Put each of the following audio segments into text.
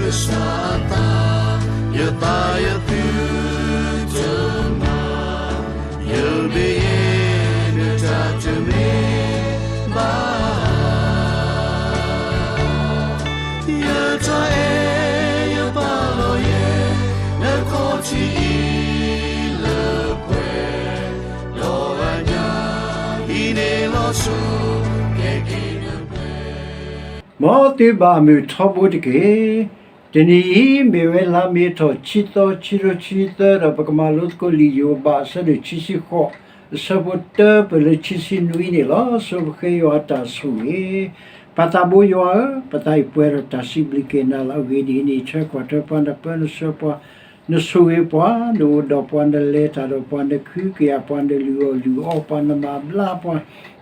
ကစၢ်အသး, ယသးယသုတမၤ, ယမ့ၢ်ယဲ နတၢ်တမ့ၢ်ဘၣ် ယတၢ်အဲၣ်ယပာ်လီၤယဲ နခီၣ်ထံးအံၤလၢပှဲၤ, ဒီးအညၣ်အံၤန့ၣ်လီၤဆီ ကဲက့ၤနပှဲၤ မ်သုဘၣ်မုာ်ထီဘိတက့ၢ်. တနံၤအံၤ မ့ၢ်ဝဲလါမ့ၤထီၣ် ခံသီ ခံကထိခံဆံသၢ ဒီးပကမၤလိသကိးလံာ်ယိၤဘး အဆၢဒိၣ်ခံဆံဃိး အဆၢဖိတၢ ပၢၢ်လၢခံဆံနွံန့ၣ်လီၤ. ဆိပဃ့ယွၤအတၢ်ဆိၣ်ဂ့ၤ. ပၢ်သးဘိယွၤဧၢ, ပသးအံၤပှဲၤဒီးတၢ်စံးဘျုးက့ၤနၤလီၤ. အဂ့ၢ်ဒ်အံၤန့ၣ် ထွဲကွၢ်ထွဲပှၤ နပၢနဆှၢပှၤ နဆိၣ်ဂ့ၤပှၤ, နအိၣ်ဒီးပှၤ နလဲၤတၢ်ဒီးပှၤ နကဟုကယာ်ပှၤ နလုၢ်အီၣ်လုၢ်အီပှၤ နမၤဘျါပှၤ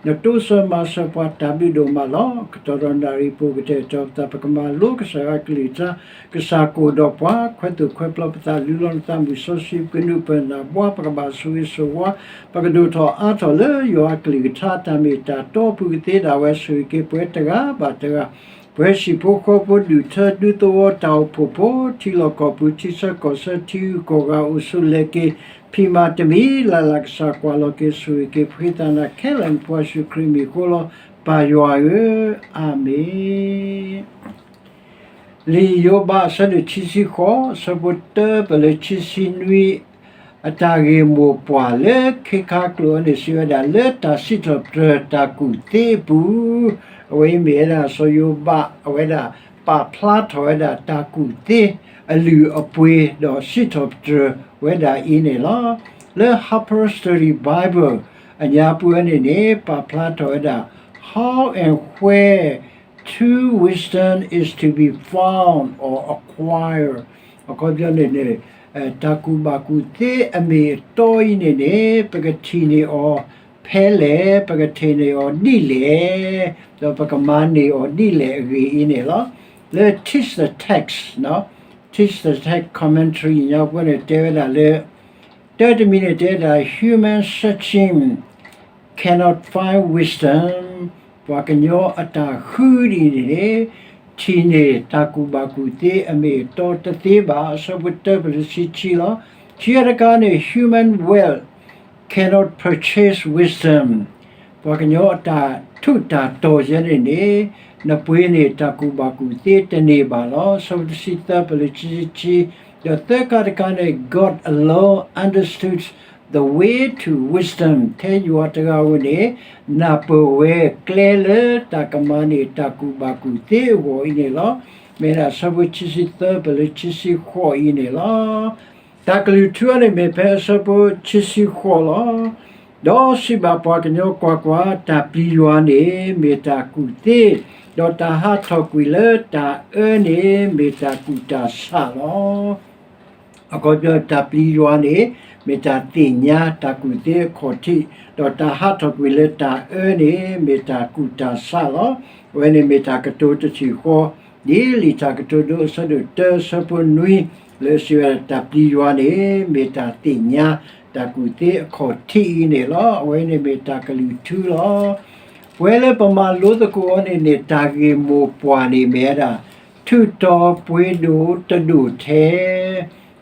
နတိစၢၤမၤစၢၤပှၤ တၢ်ဘျုးဒိၣ်မးလီၤ. ကတီၢ်ဒီးနၣ်ရံၣ်ပူၤ ကတဲာ်ကတီၤပသး ပကမၤလိကစၢ်ယွၤအကလုၢ်ကထါ, ကစၢ်ကအိၣ်ဒီးပှၤ ခွဲးသိၣ်ခွဲးပျီပသး လူလီၤနသးမုၢ်စီဆှံ ပကနုာ်ပၢၢ်နၢ်ဘှါ ပကဘၣ်ဆိၣ်ဂ့ၤဆိၣ်ဝါ ပကဒိၣ်ထီၣ်အါထီၣ်လၢယွၤအကလုၢ်ကထါ တၢ်မ့ၢ်တၢ်တီအပူၤကသ့ဒၣ်ဝဲ ဆိၣ်ဂ့ၤက့ၤပှၤတဂၤဘၣ်တဂၤ ပှၤဟံၣ်ဖိဃီဖိ ဒူၣ်ထၢဒူသဝီ တၢ်အိၣ်ဖှိၣ်ဖိ ထံလီၢ်ကီၢ်ပူၤ ထံဆၢကီၢ်ဆၢ ထံဂုၤကီၢ်ဂၤ အိၣ်ဆူၣ်လဲၤက့ၤ ဖံးမၤတမံၤလၢ်လၢ် ကစၢ်ကွၢ်လီၤက့ၤ ဆိၣ်ဂ့ၤက့ၤ ပဃ့သးနၤခဲလၢာ် နဖိယ့ၣ်ၡူးခရံာ်မံၤအဃိလီၤ. ပၢ်ယွၤဧၢ, အၤမ့ၣ်. လံာ်ယိၤဘး အဆၢဒိၣ်ခံဆံဃိး အဆၢဖိတၢ ပၢၢ်လၢခံဆံနွံ အတၢ်ဂ့ၢ်မိၢ်ပှၢ်လၢခံခါကျိာ်အံၤန့ၣ် စံးဝဲဒၣ် လၢတၢ်စံးထီၣ်ပတြၢၤတၢ်ကူၣ်သ့အပူၤ, အဝဲအံၤမ့ၢ်ဝဲဒၣ် စီၤယိၤဘး အဝဲဒၣ်ပာ်ဖျါထီၣ်ဝဲဒၣ် တၢ်ကူၣ်သ့အလုၢ်အပှ့ၤ ဒီးစံးထီၣ်ပတြၢၤဝဲဒၣ်အံၤန့ၣ်လီၤ. လၢ Harper Study Bible အညါပူၤန့ၣ်န့ၣ် ပာ်ဖျါထီၣ်ဝဲဒၣ် how and where true wisdom is to be found or acquired အခီပညီန့ၣ်န့ၣ် တၢ်ကူၣ်ဘၣ်ကူၣ်သ့အမ့ၢ်အတီအံၤန့ၣ်န့ၣ် ပကထံၣ်န့ၢ်အီၤဖဲလဲၣ်, ပကထံၣ်န့ၢ်အီၤဒ်လဲၣ်, ဒီးပကမၤန့ၢ်အီၤဒ်လဲၣ်အဂ့ၢ်အံၤန့ၣ်လီၤ. လၢ Teach the Text, Teach the Text Commentary ညါပူၤန့ၣ် တဲဝဲဒၣ်လၢ တၢ်တမံၤန့ၣ်တဲဒၣ် human searching cannot find wisdom ပှၤကညီအတၢ်ဃုဒ်အံၤန့ၣ်န့ၣ် ထံၣ်န့ၢ်တၢ်ကူၣ်ဘၣ်ကူၣ်သ့အမ့ၢ်အတီတသ့ဘၣ် အဆၢဖိတၢ ပၢၢ်လၢဆံဆံလီၤ. ခံခါတခါန့ၣ် human wealth cannot purchase wisdom ပှၤကညီအတၢ်ထူးတၢ်တီၤယဲန့ၣ်န့ၣ် နပှ့ၤန့ၢ်တၢ်ကူၣ်ဘၣ်ကူၣ်သ့တန့ၢ်ဘၣ်လီၤ. အဆၢဖိတဆံသၢ ပၢၢ်လၢခံဆံခံ ဒီးသၢခါတခါန့ၣ် God alone understood the way to wisdom ထဲယွၤတဂၤဧိၤန့ၣ် နၢ်ပၢၢ်ဝဲကျဲလၢတၢ်ကမၤန့ၢ်တၢ်ကူၣ်ဘၣ်ကူၣ်သ့အဂီၢ်အံၤန့ၣ်လီၤ. မ့ၢ်ဒၣ်အဆၢဖိခံဆံသၢ ပၢၢ်လၢခံဆံဃိးအံၤန့ၣ်လီၤ. တၢ်ကလုၢ်ထူန့ၣ်မ့ၢ်ဖဲအဆၢဖိခံဆံဃိးလီၤ. ဒီးစံးဘၣ်ပှၤကညီ ကွၢ်ကွၢ်, တၢ်ပျံၤယွၤန့ၣ် မ့ၢ်တၢ်ကူၣ်သ့, ဒီးတၢ်ဟးထီၣ်ကွံာ်လၢတၢ်အၢန့ၣ် မ့ၢ်တၢ်ကူၣ်တၢ်ဆးလီၤ. အခီပညီ တၢ်ပျံၤယွၤန့ၣ် မ့ၢ်တၢ်သ့ၣ်ညါတၢ်ကူၣ်သ့အခီၣ်ထံး, ဒီးတၢ်ဟးထီၣ်ကွံာ်လၢတၢ်အၢန့ၣ် မ့ၢ်တၢ်ကူၣ်တၢ်ဆးလီၤ. အဝဲန့ၣ်မ့ၢ်တၢ်ကတိၤတထံၣ်ဃီ ဒ်လံာ်တၢ်ကတိၤဒိ အဆၢဒိၣ်တၢ အဆၢဖိနွံ လၢစံးဝဲဒၣ် တၢ်ပျံၤယွၤန့ၣ် မ့ၢ်တၢ်သ့ၣ်ညါတၢ်ကူၣ်သ့အခီၣ်ထံးအံၤန့ၣ်လီၤ. အဝဲန့ၣ်မ့ၢ်တၢ်ကလုၢ်ထူလီၤ. ပဝဲလၢပမၤလိသကိးအီၤန့ၣ်န့ၣ် တၢ်ဂ့ၢ်မိၢ်ပှၢ်န့ၣ်မ့ၢ်ဝဲဒၣ် ထူးတီၤပှ့ၤဒိၣ်တဒိၣ်ထဲ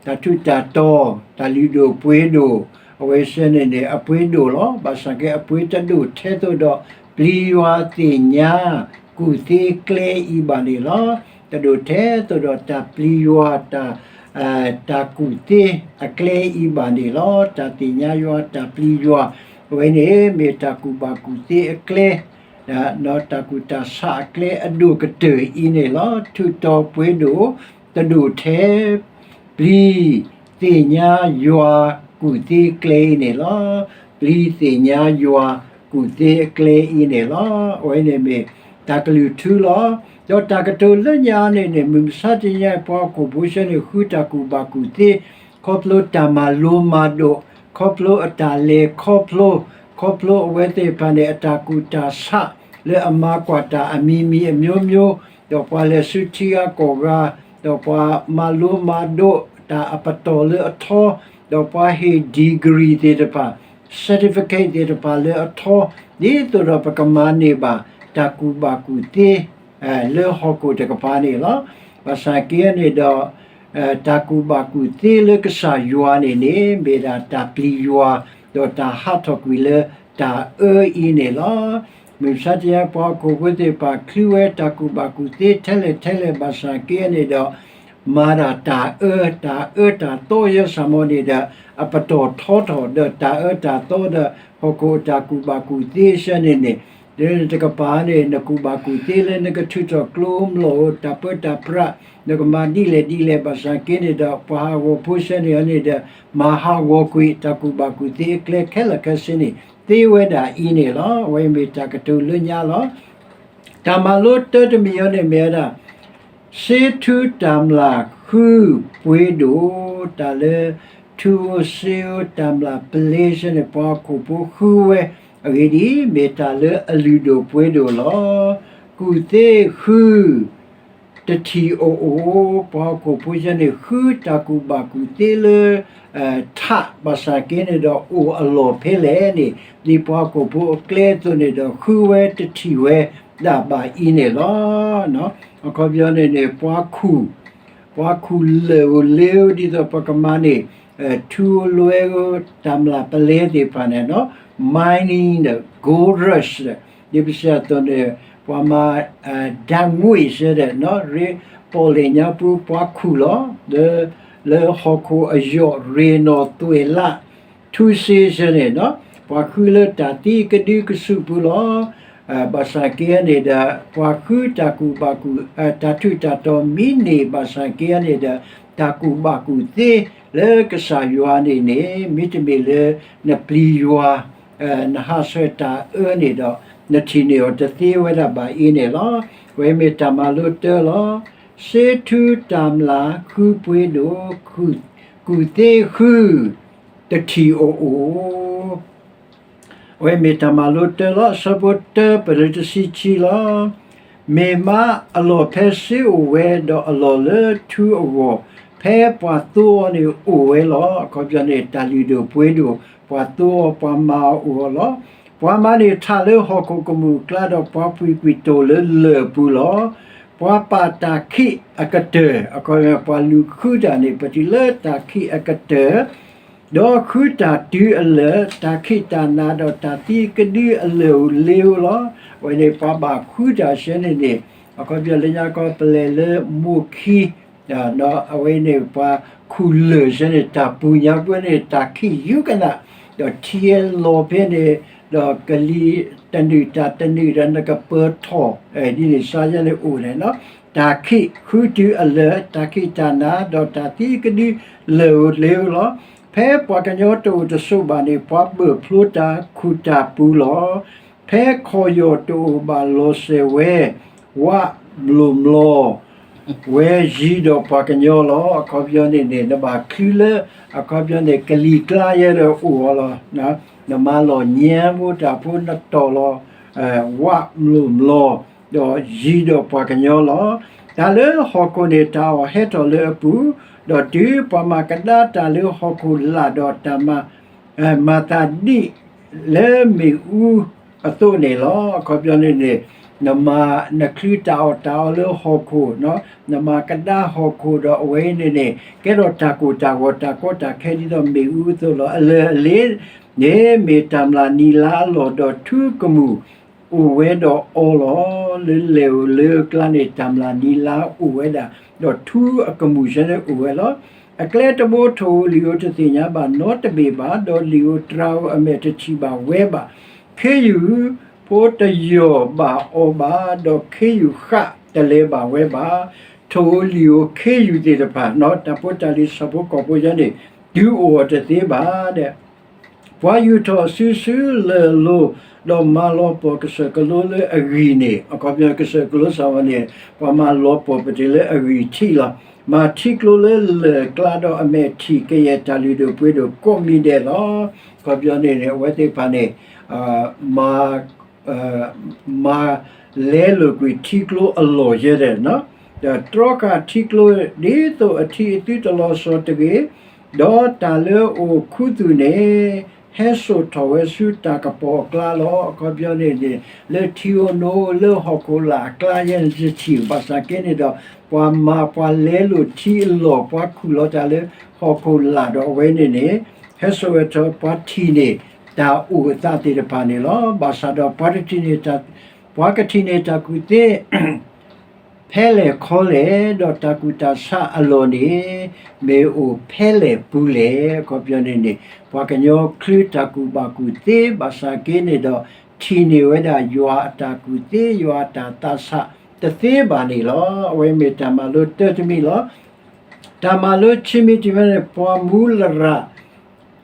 တၢ်ထူးတၢ်တီၤ တၢ်လုၢ်ဒိၣ်ပှ့ၤဒိၣ် အဝဲစ့ၢ်န့ၣ်န့ၣ် အပှ့ၤဒိၣ်လီၤ. ဘၣ်ဆၣ်က့ အပှ့ၤတဒိၣ်ထဲသိးဒီး ပျံၤယွၤသ့ၣ်ညါ ကူၣ်သ့ကျဲအံၤဘၣ်န့ၣ်လီၤ. တဒိၣ်ထဲသိးဒီးတၢ်ပျံၤယွၤ တၢ်ကူၣ်သ့အကျဲအံၤဘၣ်န့ၣ်လီၤ. တၢ်သ့ၣ်ညါယွၤ တၢ်ပျံၤယွၤ အဝဲန့ၣ်မ့ၢ်တၢ်ကူၣ်ဘၣ်ကူၣ်သ့အကျဲ ဒီးတၢ်ကူၣ်တၢ်ဆးအကျဲအဒိၣ်ကတၢၢ်အံၤန့ၣ်လီၤ. ထူးတီၤပှ့ၤဒိၣ်တဒိၣ်ထဲ ပျံၤ သ့ၣ်ညါယွၤကူၣ်သ့ကျဲအံၤန့ၣ်လီၤ. ပျံၤသ့ၣ်ညါယွၤကူၣ်သ့အကျဲအံၤန့ၣ်လီၤ. အဝဲန့ၣ်မ့ၢ်တၢ်ကလုၢ်ထူလီၤ. ဒီးတၢ်ကတိၤလၢညါန့ၣ်န့ၣ် မုၢ်မဆါတနံၤညါအံၤ ပှၤဟီၣ်ခိၣ်ဖိဆဲန့ၣ် ဃုတၢ်ကူၣ်ဘၣ်ကူၣ်သ့ ခီဖျိတၢ်မၤလိမၤဒိး, ခီဖျိအတၢ်လဲၤခီဖျိ, ခီဖျိအဝဲသ့ၣ်တဖၣ်န့ၣ် အတၢ်ကူၣ်တၢ်ဆး လၢအမၤကွၢ်တၢ်အမံၤမံၤအမျိုးမျိုး, ဒီးပှၤလဲၤဆူထံဂၤကီၢ်ဂၤ, ဒီးပှၤမၤလိမၤဒိးတၢ်အပတီၢ်လၢအထီ, ဒီးပှၤဟ့ၣ် degree သ့ၣ်တဖၣ်, certificate သ့ၣ်တဖၣ်လၢအထီ, ဒ်သိးဒီးပကမၤန့ၢ်ဘၣ်တၢ်ကူၣ်ဘၣ်ကူၣ်သ့ လၢဟီၣ်ခိၣ်တကပၤန့ၣ်လီၤ. ဘၣ်ဆၣ်က့န့ၣ်ဒီး တၢ်ကူၣ်ဘၣ်ကူၣ်သ့လၢကစၢ်ယွၤန့ၣ်န့ၣ် မ့ၢ်ဒၣ်တၢ်ပျံၤယွၤ ဒီးတၢ်ဟးထီၣ်ကွံာ်လၢတၢ်အၢအံၤန့ၣ်လီၤ. မုၢ်မဆါတနံၤအံၤ ပှၤဟီၣ်ခိၣ်ဖိသ့ၣ်တဖၣ် ချုးဝဲတၢ်ကူၣ်ဘၣ်ကူၣ်သ့ထဲလဲၣ်ထဲလဲၣ်ဘၣ်ဆၣ်က့န့ၣ်ဒီး မၤဒၣ်တၢ်အၢ တၢ်အၢတၢ်သီယဲစၢ်မီၤန့ၣ်ဒီး အပတီၢ်ထီထီၣ်ဒီးတၢ်အၢတၢ်သီဒီး ဟီၣ်ခိၣ်အတၢ်ကူၣ်ဘၣ်ကူၣ်သ့ဆၢန့ၣ်န့ၣ် ဒ်န့ၣ်တကပၤန့ၣ် နကူၣ်ဘၣ်ကူၣ်သ့လၢနကထုးထီၣ်ကျိမီၤ တၢ်ပၢတၢ်ပြး နကမၤဒ်လဲၣ်ဒ်လဲၣ်ဘၣ်ဆၣ်က့န့ၣ်ဒီး ပှၤဟးဂီၤဖိဆၢန့ၣ်အန့ၣ်ဒီး မၤဟးဂီၤကွံာ် တၢ်ကူၣ်ဘၣ်ကူၣ်သ့အကျဲခဲလၢာ်ခဲဆ့န့ၣ် သ့ဝဲဒၣ်အံၤန့ၣ်လီၤ. အဝဲမ့ၢ်တၢ်ကတိၤလၢညါလီၤ. တၢ်မၤလိတၢတမံၤအံၤန့ၣ်မ့ၢ်ဝဲဒၣ် စ့ထူတၢ်မျၢ်ဃုပှ့ၤဒိၣ်, တၢ်လၢ ထူဧိၤစ့ဧိၤ တၢ်မျၢ်ပလ့ဆၢန့ၣ် ပှၤဟီၣ်ခိၣ်ဖိဃုဝဲ အဂ့ၢ်ဒ်အံၤ, မ့ၢ်တၢ်လၢအလုၢ်ဒိၣ်ပှ့ၤဒိၣ်လီၤ. ကူၣ်သ့ဃု တထံၣ်အိၣ်အိၣ်, ပှၤဟီၣ်ခိၣ်ဖိဆၢန့ၣ် ဃုတၢ်ကူၣ်ဘၣ်ကူၣ်သ့လၢ ထးဘၣ်ဆၣ်က့န့ၣ်ဒီး အိၣ်အလီၢ်ဖဲလဲၣ်န့ၣ် ဒ်ပှၤဟီၣ်ခိၣ်ဖိအကျဲအသိးန့ၣ်ဒီး ဃုဝဲတထံၣ်ဝဲဒၣ်ဘၣ်အံၤန့ၣ်လီၤ. အခီပညီန့ၣ်န့ၣ် ပှၤခူၣ် ပှၤခူၣ်လၢၢ်ဧိၤလ့ဧိၤ ဒ်သိးပကမၤန့ၣ် ထူဧိၤလွဲဧိၤ တၢ်မျၢ်ပလ့သ့ၣ်တဖၣ်န့ၣ် mining ဒီး gold rush ဒီး ဒ်ပစံးအသိးန့ၣ် ပှၤမၤ ဓာတ်ငွေ့ ဆၢဒီး ရ့ပီၣ်လဲၣ်ညါပူၤ ပှၤခူၣ်လီၤ. လၢဟီၣ်ခိၣ်အယီၢ်ရ့ၣ်နီၣ်သွဲၣ်လး ထူစ့ဆၢန့ၣ် ပှၤဃုလၢတၢ်သံကဒုကဆူၣ်ပူၤလီၤ. ဘၣ်ဆၣ်က့န့ၣ်ဒီး ပှၤဃုတၢ်ကူၣ်ဘၣ်ကူၣ် တၢ်ထူးတၢ်တီၤမံန့ၢ်ဘၣ်ဆၣ်က့န့ၣ်ဒီး တၢ်ကူၣ်ဘၣ်ကူၣ်သ့လၢကစၢ်ယွၤန့ၣ်န့ၣ် မ့တမ့ၢ်လၢနပျံၤယွၤ နဟးဆှဲးတၢ်အၢန့ၣ်ဒီး နထံၣ်န့ၢ်အီၤတသ့ဝဲဒၣ်ဘၣ်အံၤန့ၣ်လီၤ. အဝဲမ့ၢ်တၢ်မၤလိတၢလီၤ. စ့ထူတၢ်မျၢ်ဃုပှ့ၤဒိၣ်, ကူၣ်သ့ဃု တထံၣ်အိၣ်အိၣ် အဝဲမ့ၢ်တၢ်မၤလိတၢလီၤ. အဆၢဖိတၢပတုၤလၢတဆံခံလီၤ. မ့ၢ်မါအလီၢ်ဖဲစ့အိၣ်ဝဲ ဒီးအလီၢ်လၢထူအဂီၢ် ဖဲပှၤသိအီၤန့ၣ်အိၣ်ဝဲလီၤ. အခီပညီန့ၣ် တၢ်လုၢ်ဒိၣ်ပှ့ၤဒိၣ် ပှၤသိအီၤ ပှၤမၤအီၤအိၣ်အီၤလီၤ. ပှၤမၤန့ၣ်ထးလၢဟီၣ်ခိၣ်ကမူၣ်အကျါ ဒီးပှၤပှံၤကွံာ်တိၢ်လၢလၢၢ်အပူၤလီၤ. ပှၤပာ်တၢ်ခံးအကတၢၢ်, အခီပညီ ပှၤလူၤဃုတၢ်န့ၣ် ပတုၤလၢတၢ်ခံးအကတၢၢ် ဒီးဃုတၢ်တုၤအလၢာ် တၢ်ခံးတၢ်နၤ ဒီးတၢ်သံကဒုအလၢာ်ဧိၤလ့ဧိၤလီၤ. အဝဲန့ၣ် ပှၤဘၣ်ဃုတၢ်ဆၢန့ၣ်န့ၣ် အခီပညီလၢညါကီပလဲၤလၢမိၢ်ခံ အဝဲန့ၣ် ပှၤခူၣ်လၢၢ်ဆၢန့ၣ် တၢ်ပူၤညါပှဲၤန့ၣ် တၢ်ခံးယူကနၣ် ဒီးထံလီၤဖဲန့ၣ် ဒီးကလံၤတနုာ်တၢ်တနုာ်ဒီးနကပၢၤထီၣ် ဒ်န့ၣ်စါယဲန့ၣ်အိၣ်န့ၣ်လီၤ. တၢ်ခံးဃုတုၤအလၢာ် တၢ်ခံးတၢ်နၤ ဒီးတၢ်သံကဒုလၢာ်ဧိၤလ့ဧိၤလီၤ. ဖဲပှၤကညီတအိၣ်တဆိးဘၣ်န့ၣ် ပှၤဘၢၣ်ဖျိတၢ်ခူၣ်တၢ်ပူၤလီၤ. ဖဲခီၣ်ယီၢ်တအိၣ်ဘၣ်လီၤစဲၤဝဲ ဝးမျိၢ်မျိၢ် ဝဲယံၤဒီးပှၤကညီလီၤ. အခီပညီန့ၣ်န့ၣ် နဘၣ်ချုးလၢ အခီပညီန့ၣ် ကလံၤကျါယဲဒီးအိၣ်အီၤလီၤ. နမၤလီၢ်ညါဖိတၢ်ဖိနတီၢ်လီၤ ဝးမျိၢ်မျိၢ် ဒီးယံၤဒီးပှၤကညီလီၤ. တၢ်လၢဟီၣ်ခိၣ်န့ၣ် တၢ်အီၣ်ဟဲထီၣ်လၢအပူၤ, ဒီးတုၤပှၤမၤကဒါတၢ်လၢဟီၣ်ခိၣ်လာ်ဒီးတၢ်မၤ မၤသးဒ်လၢမ့ၣ်အူအသိးန့ၣ်လီၤ. အခီပညီန့ၣ်န့ၣ် နမၤနချုးတၢ်အီၣ်တၢ်အီလၢဟီၣ်ခိၣ်, နမၤကဒါဟီၣ်ခိၣ်ဒီးအဝဲအံၤန့ၣ်န့ၣ် ကဲထီၣ်တၢ်ကိၢ်တၢ်ဂီၤတၢ်ကီတၢ်ခဲဒ်သိးမ့ၣ်အူအသိးလီၤ. အလၢာ်အလ့န့ၣ် မ့ၢ်တၢ်မျၢ်နံၤလါအလီၢ်ဒီးထူကမူၣ် အိၣ်ဝဲဒီးအီၤလီၤ. လၢလၢၢ်ဧိၤလၢကျါန့ၣ် တၢ်မျၢ်နံၤလါအိၣ်ဝဲဒၣ်, ဒီးထူအကမူၣ်ဆၢန့ၣ်အိၣ်ဝဲလီၤ. အကျဲတဘိထိၣ်ဧိၤလံၣ်ဧိၤတသ့ၣ်ညါဘၣ်နီတဘ့ၣ်ဘၣ်, ဒီးလံာ်ဧိၤတြၤဧိၤအမဲာ်တထံၣ်ဘၣ်ဝဲဘၣ်. ခ့ယုၢ်ဖိတယီၢ်ဘၣ်အီၤဘၣ်, ဒီးခ့ယုၢ်ဃးတလဲၤဘၣ်ဝဲဘၣ်. ထိၣ်ဧိၤလံာ်ဧိၤခ့ယုၢ်သ့ၣ်တဖၣ်, တၢ်ဖိတၢ်လံၤဆၣ်ဖိကီၢ်ဖိယဲန့ၣ် တုၤအိၣ်အီၤတသ့ဘၣ်ဒီး ပှၤယူာ်ထီၣ်အစုဆူလၢၢ်လိၤ, ဒီးမၤလီၤပှီၢ်ကစၢၢ်ကလိလၢအဂံၢ်န့ၣ်, အခီပညီကစၢၢ်ကလိစ့ၢ်ကီးန့ၣ် ပှၤမၤလီၤပှီၢ်ပတုၤလၢအဂံၢ်ထံးလီၤ. မၤထံကျိလၢလၢၢ်ကျါဒီးအမဲာ်ထံၣ်ကယဲၢ်တၢ်လုၢ်ဒိၣ်ပှ့ၤဒိၣ်ကိးမံၤဒဲးလီၤ. အခီပညီန့ၣ်န့ၣ် အဝဲသ့ၣ်တဖၣ်န့ၣ် မၤ မၤလဲလိာ်ကွံာ်ထံကျိအလီၢ်ယဲဒဲး, ဒီးတြီဃာ်ထံကျိ ဒ်သိးအထံအသုတလီၤစီၤတဂ့ၤ, ဒီးတၢ်လၢအအိၣ်ခူသူၣ်န့ၣ် ဟဲစိာ်ထီၣ်ဝဲဆူတၢ်ကပီၤအကျါလီၤ. အခီပညီန့ၣ်န့ၣ် လၢထံဧိၤနိဧိၤလၢဟီၣ်ခိၣ်လာ်အကျါယဲန့ၣ်တထံၣ်ဘၣ်ဆၣ်က့န့ၣ်ဒီး ပှၤမၤပှၤလဲလိာ်ထံအလီၢ် ပှၤခူၣ်လီၤတၢ်လၢဟီၣ်ခိၣ်လာ်ဒီးအဝဲန့ၣ်န့ၣ် ဟဲစိာ်ဝဲထီၣ်ပှၤထံၣ်န့ၢ်တၢ်အိၣ်အသးသ့ၣ်တဖၣ်န့ၣ်လီၤ. ဘၣ်ဆၣ်ဒီးပှၤတထံၣ်န့ၢ်တၢ် ပှၤကထံၣ်န့ၢ်တၢ်ကူၣ်သ့ ဖဲလဲၣ်ခီလဲၣ်, ဒီးတၢ်ကူၣ်တၢ်ဆးအလီၢ်န့ၣ် မ့ၢ်အိၣ်ဖဲလဲၣ်ပူၤလဲၣ်. အခီပညီန့ၣ်န့ၣ် ပှၤကညီချုတၢ်ကူၣ်ဘၣ်ကူၣ်သ့ဘၣ်ဆၣ်က့န့ၣ်ဒီး ထံၣ်န့ၢ်ဝဲဒၣ်ယွၤအတၢ်ကူၣ်သ့ ယွၤအတၢ်သးဆးတသ့ဘၣ်န့ၣ်လီၤ. အဝဲမ့ၢ်တၢ်မၤလိတၢတမံၤလီၤ. တၢ်မၤလိခံမံၤတမံၤန့ၣ် ပှၤမူလရာ်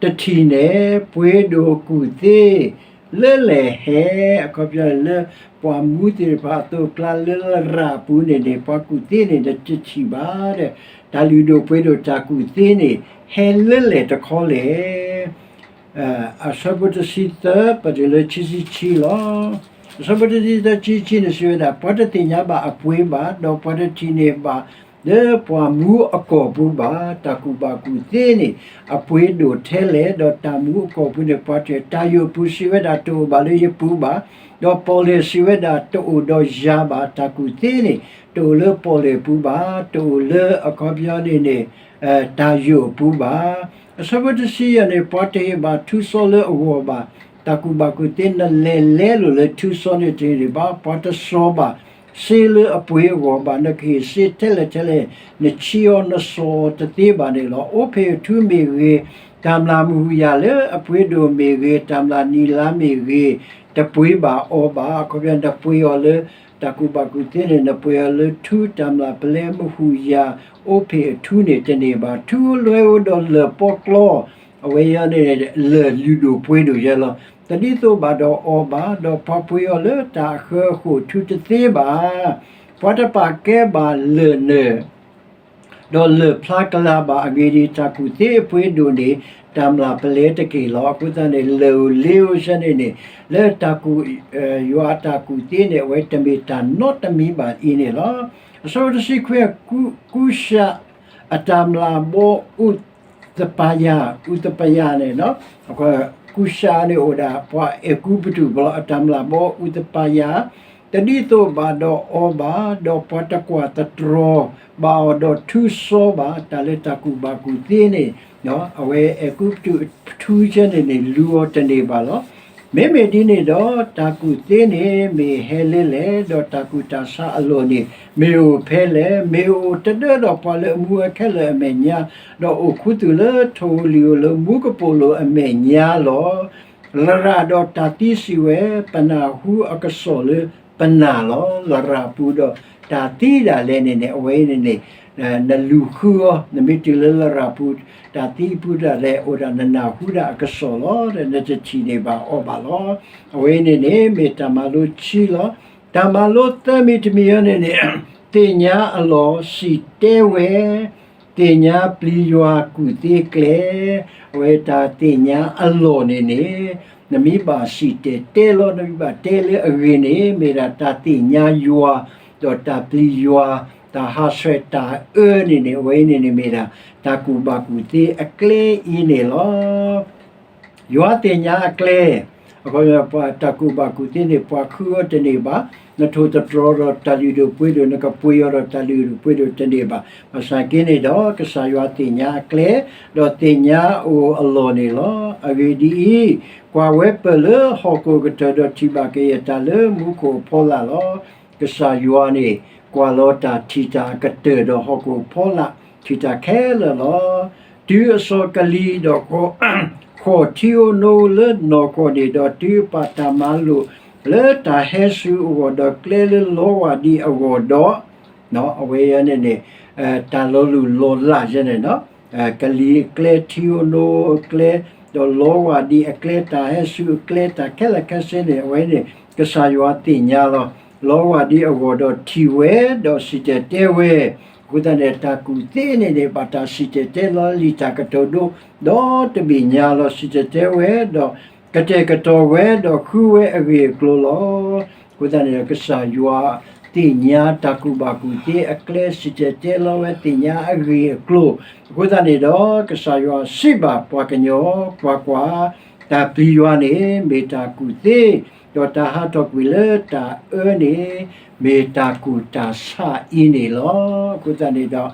တထံၣ်န့ၢ် ပှ့ၤဒိၣ်ကူၣ်သ့ လၢလဲၣ်ဟဲ, အခီပညီန့ၣ်လၢ ပှၤမူသ့ၣ်တဖၣ်အသိးအကျါလၢလရာ်အပူၤန့ၣ်န့ၣ် ပှၤကူၣ်သ့န့ၣ် တထံၣ်ဘၣ်ဒီး တၢ်လုၢ်ဒိၣ်ပှ့ၤဒိၣ်တၢ်ကူၣ်သ့န့ၣ် ဟဲလၢလဲၣ်တခီလဲၣ်. အဆၢဖိတဆံသၢ ပတုၤလၢခံဆံခံလီၤ. အဆၢဖိတဆံသၢ ခံဆံခံန့ၣ်စံးဝဲဒၣ် ပှၤတသ့ၣ်ညါဘၣ်အပှ့ၤဘၣ် ဒီးပှၤတထံၣ်န့ၢ်ဘၣ် လၢပှၤမူအကီၢ်ပူၤဘၣ်. တၢ်ကူၣ်ဘၣ်ကူၣ်သ့န့ၣ် အပှ့ၤဒိၣ်ထဲလဲၣ်, ဒီးတၢ်မူအကီၢ်ပူၤန့ၣ် ပှၤတၢၢ်တၢ်ယိာ်ပူၤစံးဝဲဒၣ်တအိၣ်ဘၣ်လၢယပူၤဘၣ်, ဒီးပီၣ်လဲၣ်စံးဝဲဒၣ်တအိၣ်ဒီးယၤဘၣ်. တၢ်ကူၣ်သ့န့ၣ် တအိၣ်လၢပီၣ်လဲၣ်ပူၤဘၣ်, တအိၣ်လၢအခီပညီန့ၣ်န့ၣ် တၢ်ယိာ်အပူၤဘၣ်. အဆၢဖိတဆံယဲၢ်န့ၣ် ပှၤတဟ့ၣ်ဘၣ်ထူစီလၢအဂီၢ်ဘၣ်. တၢ်ကူၣ်ဘၣ်ကူၣ်သ့ နလဲၤလဲလိာ်လၢထူစီန့ၣ်တန့ၢ်ဘၣ်, ပှၤတစီဘၣ်စ့လၢအပှ့ၤအဂီၢ်ဘၣ်. နကဟ့ၣ်စ့ထဲလဲၣ်ထဲလဲၣ် နဆံးအီၤနစီၣ်အီၤတသ့ဘၣ်န့ၣ်လီၤ. အိၣ်ဖ့ၣ်အထူမ့ၢ်ဂ့ၤ, တၢ်မျၢ်မုၢ်ဟူးယၤလၢအပှ့ၤဒိၣ်မ့ၢ်ဂ့ၤ, တၢ်မျၢ်နံၤလါမ့ၢ်ဂ့ၤ, တပှ့ၤဘၣ်အီၤဘၣ်. အခီပညီနပှ့ၤအီၤလၢ တၢ်ကူၣ်ဘၣ်ကူၣ်သ့န့ၣ် နပှ့ၤအီၤလၢထူ တၢ်မျၢ်ပလဲမုၢ်ဟူးယၤ အိၣ်ဖ့ၣ်အထူန့ၣ်တန့ၢ်ဘၣ်. ထူလွဲအိၣ်ဒီးလၢၢ်ပီကျီ အဝဲအံၤန့ၣ် လၢၢ်လုၢ်ဒိၣ်ပှ့ၤဒိၣ်ယဲလီၤ. တဒ်သိးဘၣ်ဒီးအီၤဘၣ်, ဒီးပှၤပှ့ၤအီၤလၢတၢ်အဃၢအဃိာ်ထူတသ့ဘၣ်. ပှၤတပာ်ကဲဘၣ်လၢၢ်နၢၣ် ဒီးလၢၢ်ဖျါကလၤဘၣ်. အဂ့ၢ်ဒ်အံၤ, တၢ်ကူၣ်သ့အပှ့ၤဒိၣ်န့ၣ် တၢ်မျၢ်ပလဲတက့ၢ်လီၤ. အဃိသတးန့ၣ် လၢၢ်ဧိၤလ့ဧိၤဆၢန့ၣ်န့ၣ် လၢတၢ်ကူၣ် ယွၤအတၢ်ကူၣ်သ့န့ၣ် အဝဲတမ့ၢ်တၢ်နီတမံၤဘၣ်အံၤန့ၣ်လီၤ. အဆၢဖိတဆံခွံ, ကူၡးအတၢ်မျၢ်ဘီ အူးသပၤယၤ, အူးသပၤယၤန့ၣ် ကူၡးန့ၣ်အိၣ်ဒၣ်ပှၤအဲၤကူပတူးဘၣ်လီၤ. အတၢ်မျၢ်ဘီအူးသပၤယၤ တဒ်သိးဘၣ်ဒီးအီၤဘၣ်, ဒီးပှၤတကွၢ်သတြီၤဘၣ်အီၤဒီးထူစီဘၣ်. တၢ်လၢတၢ်ကူၣ်ဘၣ်ကူၣ်သ့န့ၣ် အဝဲအဲၤကူပတူးထူဆၢန့ၣ်န့ၣ် လူၤအီၤတန့ၢ်ဘၣ်လီၤ. မ့မ့ၢ်ဒ်န့ၣ်ဒီး တၢ်ကူၣ်သ့န့ၣ် မ့ၢ်ဟဲလၢလဲၣ်, ဒီးတၢ်ကူၣ်တၢ်ဆးအလီၢ်န့ၣ် မ့ၢ်အိၣ်ဖဲလဲၣ်, မ့ၢ်အိၣ်တဒၢဒီးပှၤလၢအမူဝဲခဲလၢာ်အမဲာ်ညါ, ဒီးအိၣ်ခူသူၣ်လၢထိၣ်ဧိၤလံၤဧိၤလၢမူကပိာ်လိၤအမဲာ်ညါလီၤ. လရာ်ဒီးတၢ်သံစံးဝဲ, ပနၢ်ဟူအကစီၣ်လၢပနၢ်လီၤ. လရာ်ပူၤဒီးတၢ်သံဒၣ်လဲာ်န့ၣ်န့ၣ် အဝဲအံၤန့ၣ်န့ၣ် နလူၤဃုအီၤ, နမ့ၢ်တုၤလၢလရာ်ပူၤ တၢ်သံအပူၤဒၣ်လဲာ် အိၣ်ဒၣ်နနၢ်ဟူဒၣ်အကစီၣ်လီၤ. ဒီးနတထံၣ်န့ၢ်ဘၣ်အီၤဘၣ်လီၤ. အဝဲအံၤန့ၣ်န့ၣ် မ့ၢ်တၢ်မၤလိခံလီၤ. တၢ်မၤလိသၢမံၤတမံၤအံၤန့ၣ်န့ၣ် သ့ၣ်ညါအလီၢ်စံၣ်တဲဝဲ, သ့ၣ်ညါပျံၤယွၤကူၣ်သ့ကျဲ, အဝဲတၢ်သ့ၣ်ညါအလီၢ်န့ၣ်န့ၣ် နမ့ၢ်ဘၣ်စံၣ်တဲၤတဲလီၤ နမ့ၢ်ဘၣ်တဲလၢအဂ့ၢ်န့ၣ် မ့ၢ်ဒၣ်တၢ်သ့ၣ်ညါယွၤ ဒီးတၢ်ပျံၤယွၤ တၢ်ဟးဆှဲးတၢ်အၢန့ၣ်န့ၣ် အဝဲအံၤန့ၣ်န့ၣ်မ့ၢ်ဒၣ် တၢ်ကူၣ်ဘၣ်ကူၣ်သ့အကျဲအံၤန့ၣ်လီၤ. ယွၤသ့ၣ်ညါအကျဲ, အခီပညီ တၢ်ကူၣ်ဘၣ်ကူၣ်သ့န့ၣ် ပှၤဃုအီၤတန့ၢ်ဘၣ်, နထိၣ်သတြီၤဒီးတၢ်လုၢ်ဒိၣ်ပှ့ၤဒိၣ် နကပှ့ၤအီၤဒီးတၢ်လုၢ်ဒိၣ်ပှ့ၤဒိၣ်တန့ၢ်ဘၣ်. ဘၣ်ဆၣ်က့န့ၣ်ဒီး ကစၢ်ယွၤသ့ၣ်ညါအကျဲ, ဒီးသ့ၣ်ညါအအိၣ်အလီၢ်န့ၣ်လီၤ. အဂ့ၢ်ဒ်အံၤ, ကွၢ်ဝဲပၢၢ်လၢဟီၣ်ခိၣ်အကတၢၢ်ဒီးထံၣ်ဘၣ်ကယဲၢ်တၢ်လၢမူခိၣ်အဖီလာ်လီၤ. ကစၢ်ယွၤန့ၣ် ကွၢ်လီၤတၢ်ထံၣ်တၢ်အကတၢၢ်ဒီးဟီၣ်ခိၣ်အဖီလာ် ထံၣ်တၢ်ခဲလၢာ်လီၤ. တုၤအစီၤကလံၤဒီး ဃီၣ်ထံဧိၤနိဧိၤလၢနီၢ်ကီၢ်န့ၣ်ဒီး တုၤအပာ်တၢ်မၤလိာ်လၢတၢ်ဟဲဆူအဂီၢ်ဒီးကျဲလၢလီဝၢ်ဒံအဂီၢ်ဒီး အဝဲအံၤန့ၣ်န့ၣ် တၢ်လီၤလုၢ်လီၤလးယဲန့ၣ် ကလံၤအကျဲ ထံဧိၤနိဧိၤအကျဲ ဒီးလီဝၢ်ဒံအကျဲ တၢ်ဟဲဆူအကျဲ တၢ်ခဲလၢာ်ခဲဆ့န့ၣ် အဝဲန့ၣ် ကစၢ်ယွၤသ့ၣ်ညါလီၤ. လီဝၢ်ဒံအဂီၢ်ဒီးထံၣ်ဝဲ ဒီးစံၣ်တဲၤတဲဝဲ, အဃိသတးန့ၣ် တၢ်ကူၣ်သ့န့ၣ်န့ၣ် ဘၣ်တၢ်စံၣ်တဲၤတဲလီၤလံာ်တၢ်ကတိၤဒိ ဒီတဘ့ၣ်ညါလီၤ. စံၣ်တဲၤတဲဝဲ ဒီးကတဲာ်ကတီၤဝဲ ဒီးဃုဝဲအဂ့ၢ်အကျိၤလီၤ. အဃိသတးန့ၣ်ဒီး ကစၢ်ယွၤသ့ၣ်ညါတၢ်ကူၣ်ဘၣ်ကူၣ်သ့အကျဲ စံၣ်တဲၤတဲလီၤဝဲ သ့ၣ်ညါအဂ့ၢ်အကျိၤ, အဃိသတးန့ၣ်ဒီး ကစၢ်ယွၤစံးဘၣ်ပှၤကညီ, ကွၢ်ကွၢ်, တၢ်ပျံၤယွၤန့ၣ် မ့ၢ်တၢ်ကူၣ်သ့, ဒီးတၢ်ဟးထီၣ်ကွံာ်လၢတၢ်အၢန့ၣ် မ့ၢ်တၢ်ကူၣ်တၢ်ဆးအံၤန့ၣ်လီၤ. အဃိသတးန့ၣ်ဒီး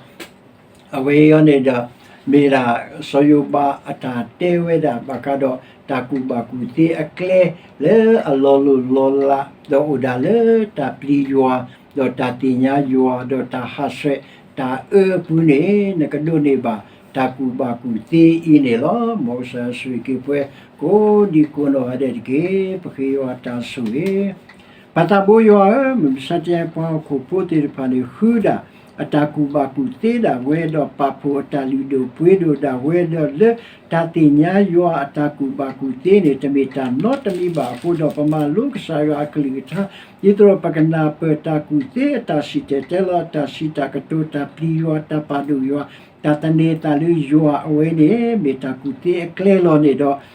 အဝဲအံၤန့ၣ်ဒီး မ့ၢ်ဒၣ်စီၤယိၤဘးအတၢ်တဲဝဲဒၣ် ဘၣ်ဃးဒီးတၢ်ကူၣ်ဘၣ်ကူၣ်သ့အကျဲ လၢအလီၤလိၢ်လီၤလး ဒီးအိၣ်ဒၣ်လၢတၢ်ပျံၤယွၤ, ဒီးတၢ်သ့ၣ်ညါယွၤ, ဒီးတၢ်ဟးဆှဲးတၢ်အၢအပူၤန့ၣ် နကဒိးန့ၢ်ဘၣ်တၢ်ကူၣ်ဘၣ်ကူၣ်သ့အံၤန့ၣ်လီၤ. မ်ကစၢ်ယွၤဆိၣ်ဂ့ၤက့ၤပှဲၤ ကိးဒံကိးနီၢ်ဂၤဒဲးတက့ၢ်. ပဃ့ယွၤတၢ်ဆိၣ်ဂ့ၤ ပၢ်သးဘိယွၤဧၢ, မုၢ်မဆါတနံၤ ပှၤဟီၣ်ခိၣ်ဖိသ့ၣ်တဖၣ်န့ၣ် ဃုဒၣ်အတၢ်ကူၣ်ဘၣ်ကူၣ်သ့ဒၣ်ဝဲဒီး ပာ်ဖှိၣ်အတၢ်လုၢ်ဒိၣ်ပှ့ၤဒိၣ်ဒၣ်ဝဲဒီး လၢတၢ်သ့ၣ်ညါယွၤအတၢ်ကူၣ်ဘၣ်ကူၣ်သ့န့ၣ် တမ့ၢ်တၢ်နီတမံၤဘၣ်အဃိဒီး ပမၤလိကစၢ်ယွၤအကလုၢ်ကထါ ဒ်သိးဒီးပကနၢ်ပၢၢ်တၢ်ကူၣ်သ့အတၢ်စံၣ်တဲၤတဲလီၤ တၢ်စံးတၢ်ကတိၤ တၢ်ပျံၤယွၤ တၢ်ပာ်ဒိၣ်ယွၤ တၢ်သန့ၤအသးလၢယွၤအဝဲန့ၣ် မ့ၢ်တၢ်ကူၣ်သ့အကျဲလီၤန့ၣ်ဒီး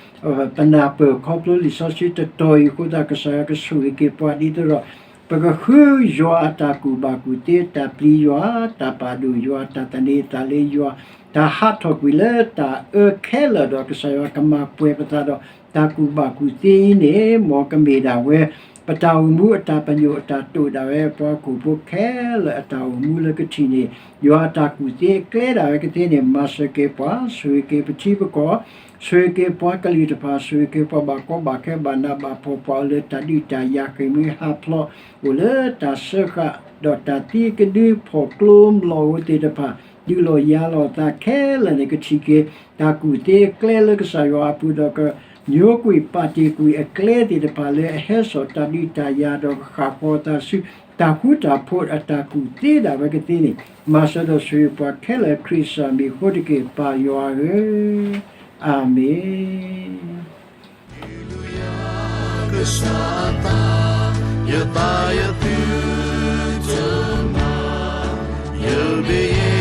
ပနၢ်ပၢၢ်ခီဖျိလံာ်စီဆှံတတီၤအံၤအဃိသတး ကစၢ်ယွၤကဆိၣ်ဂ့ၤက့ၤပှၤဒ်သိးဒီး ပကဃုယွၤအတၢ်ကူၣ်ဘၣ်ကူၣ်သ့ တၢ်ပျံၤယွၤ တၢ်ပာ်ဒိၣ်ယွၤ တၢ်သန့ၤအသးလၢယွၤ တၢ်ဟးထီၣ်ကွံာ်လၢတၢ်အၢခဲလၢာ်ဒီး ကစၢ်ယွၤကမၤပှဲၤပသးဒီး တၢ်ကူၣ်ဘၣ်ကူၣ်သ့အံၤန့ၣ် မ်ကမ့ၢ်ဒၣ်ဝဲ ပတၢ်အိၣ်မူအတၢ်ပညိၣ်အတၢ်တိာ်ဒၣ်ဝဲ ပှၤဟီၣ်ခိၣ်ဖိခဲလၢာ်အတၢ်အိၣ်မူလၢကထံၣ်န့ၢ် ယွၤအတၢ်ကူၣ်သ့အကျဲဒၣ်ဝဲကသ့န့ၣ် မၤစၢၤက့ၤပှၤ ဆိၣ်ဂ့ၤက့ၤပထံပကီၢ် ဆိၣ်ဂ့ၤက့ၤပှၤကလုာ်တဖၣ် ဆိၣ်ဂ့ၤက့ၤပှၤဘၣ်ကီဘၣ်ခဲဘၣ်နးဘၣ်ဖှီၣ် ပှၤအိၣ်လၢတၢ်ဒုးတၢ်ယၤဃ့ၢ်မှံဟးဖျိး အိၣ်လၢတၢ်စၢဃာ် ဒီးတၢ်သံကဒုဖီၣ်ကျိမျိာ်ဧိၤသ့ၣ်တဖၣ် ဒုးလိာ်ယၤလိာ်သးခဲလၢာ်န့ၣ် ကထံၣ်က့ၤ တၢ်ကူၣ်သ့အကျဲလၢကစၢ်ယွၤအပူၤဒီး ကညိကွံာ်ပာ်တ့ၢ်ကွံာ်အကျဲသ့ၣ်တဖၣ်လၢအဟဲစိာ်တၢ်ဒုးတၢ်ယၤဒီး ကဃၣ်ဃီၤသးဆူ တၢ်ဃူတၢ်ဖိးအတၢ်ကူၣ်သ့ဒၣ်ဝဲကသ့န့ၣ် မၤစၢၤဒီးဆိၣ်ဂ့ၤပှၤခဲလၢာ် ခရံာ်ကစၢ်မံၤအဃိတက့ၢ် ပၢ်ယွၤဧၢ, အၤမ့ၣ်. ကစၢ်အသး ယသးယသုတမၤ ယမ့ၢ်ယဲ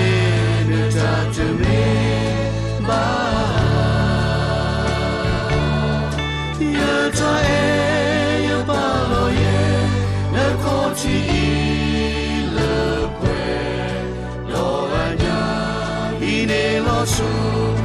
နတၢ်တမ့ၢ်ဘၣ် ယတၢ်အဲၣ်ယပာ်လီၤယဲ နခီၣ်ထံးအံၤလၢပှဲၤ ဒီးအညၣ်အံၤန့ၣ်လီၤဆီ